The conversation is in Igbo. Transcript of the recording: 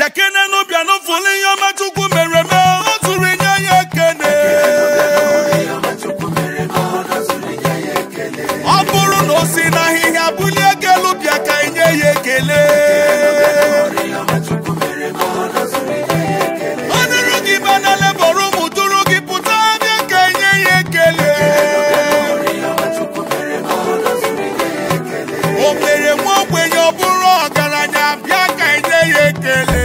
Ekene n'ụbịa n'ụfụlụ ihe ọma Chukwu mere eme, o zuru inye ya ekene. Ọ bụrụ na o si n'ahịhịa bulie gị elu, bịa ka inye ya ekele. Ọ dụrụ gị ba na lebọrọ ụmụ duru gị pụta, bịa ka inye ya ekele. O mere nwa ogbenye ọ bụrụ ọgaranya, bịa ka inye ya ekele.